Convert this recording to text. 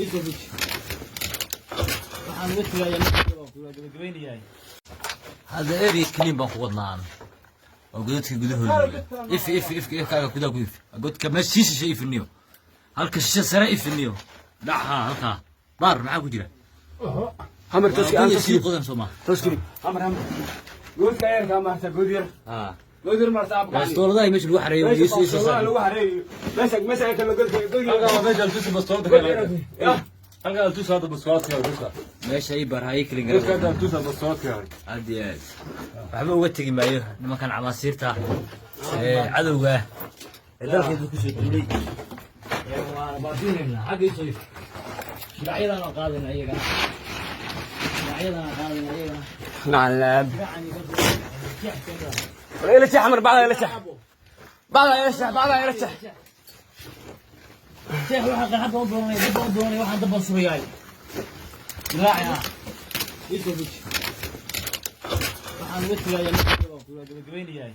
Isoo fuji. Waxaan uga tegayaa, waa gabagabaynayaa. Hadda area clean baan ku wadnaa oo godadka gudahooda. Ifi, ifi, ifka, ifkaaga gudaha ku ifi. Godka meesha sii shishe ifiniyo, halka shishe sare ifiniyo. Dhaxa halkaa baar, maxaa ku jira? Hamar toski aan. Waa toski. Sii qodan, soo ma? Toski, hamar, hamar, godka yarka maarta, god yar. God yar maarta. Bastooladaha meesha lagu xareeyo. Meesha isoo bastooladaha saar. Lagu xareeyo meesha, meesha kale godka, godka. Halkaa waa meesha altusa bastoolada ka helay. Halkaa altusa hadda bastoolad ka helay godka. Meesha ii baar haye clean. Godka hadda gara. Altusa bastoolad ka helay. Aad iyo aad waxba uga tegi maayo nimankan camaasiirta ee cadowga ah ee dalkeeda kusoo duulay. Waana baabiinaynaa. Xagga isoo if. Dhinacyadaan qaadayna iyagana, dhinacyadaan qaadayna iyagana. Nacalaab. Dhinacan iga jeex. Ila jeex hamar, bacda ila jeex, bacda ila jeex, bacda ila jeex. Jeex. Waxaan qarxadda u doonay, dabba u doonay, waxaan dabban surayaay. Dilaaci ah. Isoo fuji. Waxaan uga tegayaa, waa gabagabaynayaa.